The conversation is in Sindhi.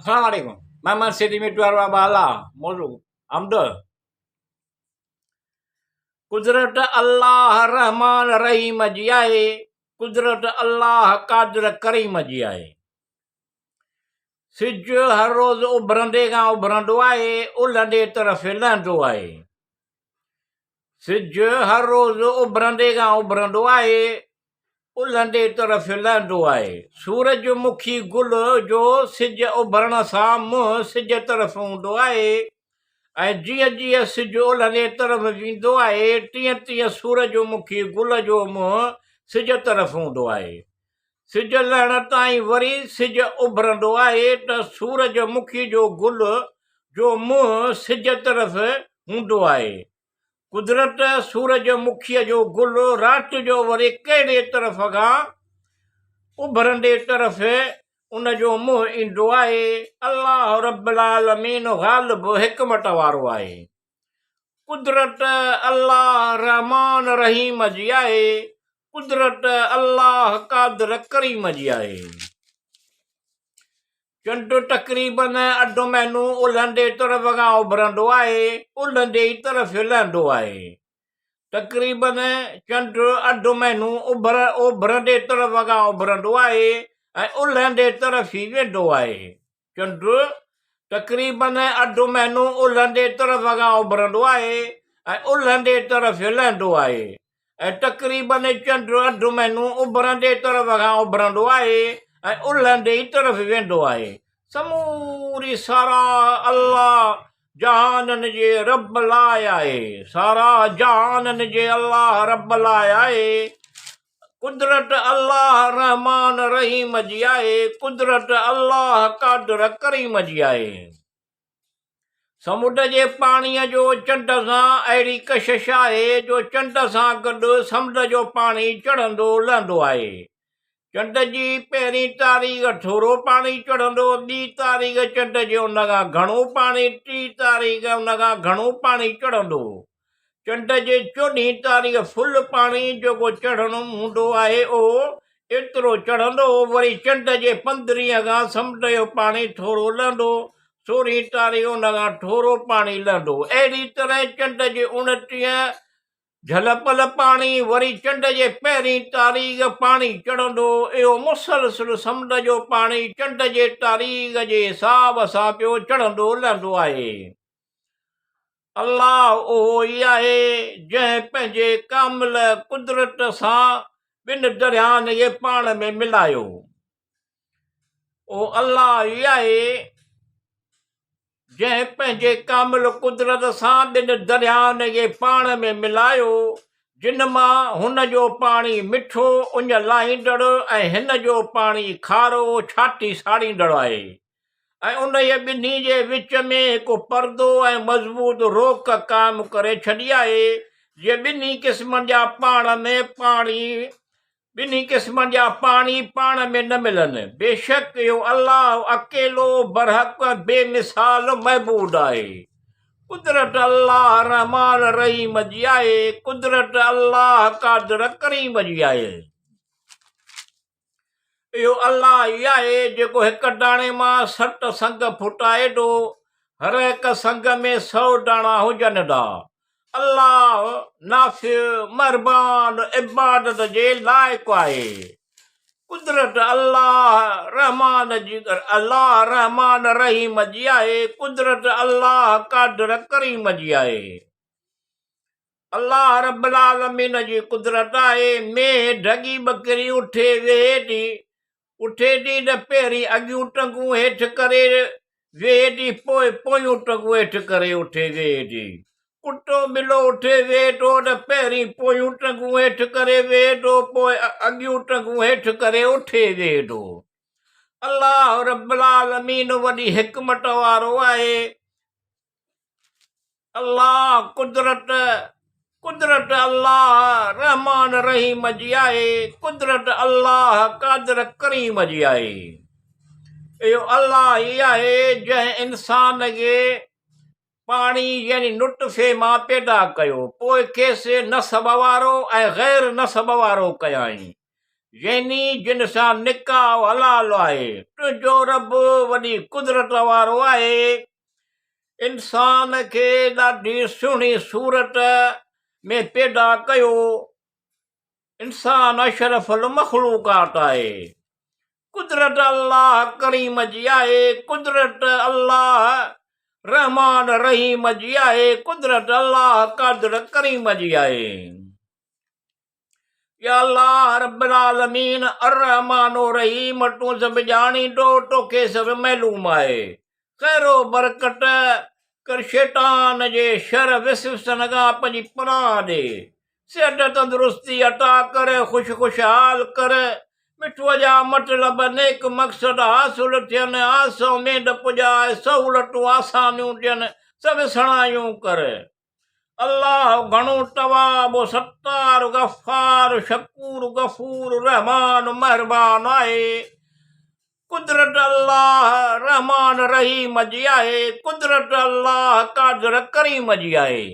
السلام عليڪم محمد سيدي مٽو وارو بالا موضوع حمد قدرت الله رحمان رحيم جي آهي قدرت الله قادر ڪريم جي آهي سج هر روز اڀرندي کان اڀرندو آهي الهندي طرف لهندو آهي سج هر روز اڀرندي کان اڀرندو آهي، الهندي طرف لهندو آهي. سورج مکي گل جو سج اڀرڻ سان منهن سج طرف هوندو آهي ۽ جيئن جيئن سج الهندي طرف ويندو آهي، تيئن تيئن سورج مکي گل جو منهن سج طرف هوندو آهي. سج لهڻ تائين وري سج اڀرندو آهي ته سورج مکي جو گل جو منهن سج طرف هوندو آهي. قدرت سورج مکيء جو گل رات جو وري ڪهڙي طرف کان اڀرندي طرف ان جو منهن ايندو آهي. الله رب العالمين غالب حڪمت وارو آهي. قدرت الله رحمان رحيم جي آهي، قدرت الله قادر ڪريم جي آهي. چنڊ تقريباً اڌ مهينو الهندي طرف کان اڀرندو آهي، الهندي ئي طرف لهندو آهي. تقريباً چنڊ اڌ مهينو اوڀرندي طرف کان اڀرندو آهي ۽ الهندي طرف ئي ويندو آهي. چنڊ تقريباً اڌ مهينو الهندي طرف کان اڀرندو آهي ۽ الهندي طرف لهندو آهي ۽ تقريباً چنڊ اڌ مهينو اڀرندي طرف کان اڀرندو آهي ۽ الهندي ئي طرف ويندو آهي. سموري ساراهه الله جهانن جي رب لاء آهي. ساراهه جهانن جي الله رب لاء آهي. قدرت الله رحمان رحيم جي آهي، قدرت الله قادر ڪريم جي آهي. سمنڊ جي پاڻيء جو چنڊ سان اهڙي ڪشش آهي جو چنڊ سان گڏ سمنڊ جو پاڻي چڙهندو لهندو آهي. چنڊ جي پهرين تاريخ ٿورو پاڻي چڙهندو، ٻي تاريخ چنڊ جي ان کان گهڻو پاڻي، ٽين تاريخ ان کان گهڻو پاڻي چڙهندو. چنڊ جي چوڏهين تاريخ ڦل پاڻي جيڪو چڙهڻو هوندو آهي اهو ايترو چڙهندو، وري چنڊ جي پندرهين کان سمنڊ جو پاڻي ٿورو لهندو، سورهين تاريخ ان کان ٿورو پاڻي لهندو. اهڙي طرح چنڊ جي اڻٽيهين جھل پل پاڻي، وري چنڊ جي پهرين تاريخ پاڻي چڙهندو. اهو مسلسل سمنڊ جو پاڻي چنڊ جي تاريخ جي حساب سان پيو چڙهندو لهندو آهي. الله اهو ئي آهي جنهن پنهنجي ڪامل قدرت سان ٻن درياهن کي پاڻ ۾ ملايو. اهو الله ئي آهي جنهن پنهنجي ڪامل قدرت سان ٻن درياهن کي پاڻ ۾ ملايو، جن مان هن جو پاڻي مٺو اڃ لاهيندڙ ۽ هن جو پاڻي کارو ڇاتي ساڙيندڙ آهي. ۽ انهيء ٻنهي جي وچ ۾ هڪ پردو ۽ مضبوط روڪ قائم ڪري ڇڏي آهي، جيئن ٻنهي قسمن جا پاڻ ۾ پاڻي ٻنهي قسمن جا پاڻي پاڻ ۾ نه ملن. بيشڪ اهو الله اڪيلو برحق ۽ بي مثال معبود آهي. قدرت الله رحمان رحيم جي آهي، قدرت الله قادر ڪريم جي آهي. اهو الله ئي آهي جيڪو هڪ داڻي مان 60 سنگ ڦٽائي ٿو، هر هڪ سنگ ۾ سئو داڻا هجن ٿا. الله نافع، مهربان، عبادت جي لائق آهي. قدرت الله رحمان جي الله رحمان رحيم جي آهي، قدرت الله قادر ڪريم جي آهي. الله رب العالمين جي قدرت آهي، مينهن ڍڳي ٻڪري اٺي ويهي ٿي، اٺي ٿي ته پهرين اڳيون ٽنگون هيٺ ڪري ويهي ٿي پوء پويون ٽنگون هيٺ ڪري اٺي ويهي ٿي. ڪتو ٻلو اٺي ويهي ٿو ته پهرين پويون ٽنگون هيٺ ڪري ويهي ٿو پوء اڳيون ٽنگون هيٺ ڪري اٺي ويهي ٿو. الله رب العالمين وڏي حڪمت وارو آهي. الله قدرت قدرت الله رحمان رحيم جي آهي قدرت الله قادر ڪريم جي آهي اهو الله ئي آهي جنهن انسان کي پاڻي يعني نطفي مان پيدا ڪيو پوء کيس نسب وارو ۽ غير نسب وارو ڪيائين. يعني جن سان نڪاح حلال آهي. تنهنجو رب وڏي قدرت وارو آهي. انسان کي ڏاڍي سهڻي صورت ۾ پيدا ڪيو. انسان اشرف المخلوقات آهي. قدرت الله ڪريم جي آهي، قدرت الله رحمان رحيم جي آهي، قدرت الله قادر ڪريم جي آهي. يا الله رب العالمين الرحمٰن الرحيم تون سڀ ڄاڻيندو توکي سڀ معلوم آهي. خير و برڪت ڪر شيطان جي شر وسوسن کان پنهنجي پناهه ڏي. صحت تندرستي عطا ڪر خوش خوشحال ڪر. مٺوء جا مطلب نيڪ مقصد حاصل ٿين آس اميد پڄاء سهولتون آسانيون ڏين سڀ سڻايون ڪر. الله گهڻو تواب ستار غفار شڪور غفور رحمان مهربان آهي. قدرت الله رحمان رحيم جي آهي قدرت الله قادر ڪريم جي آهي.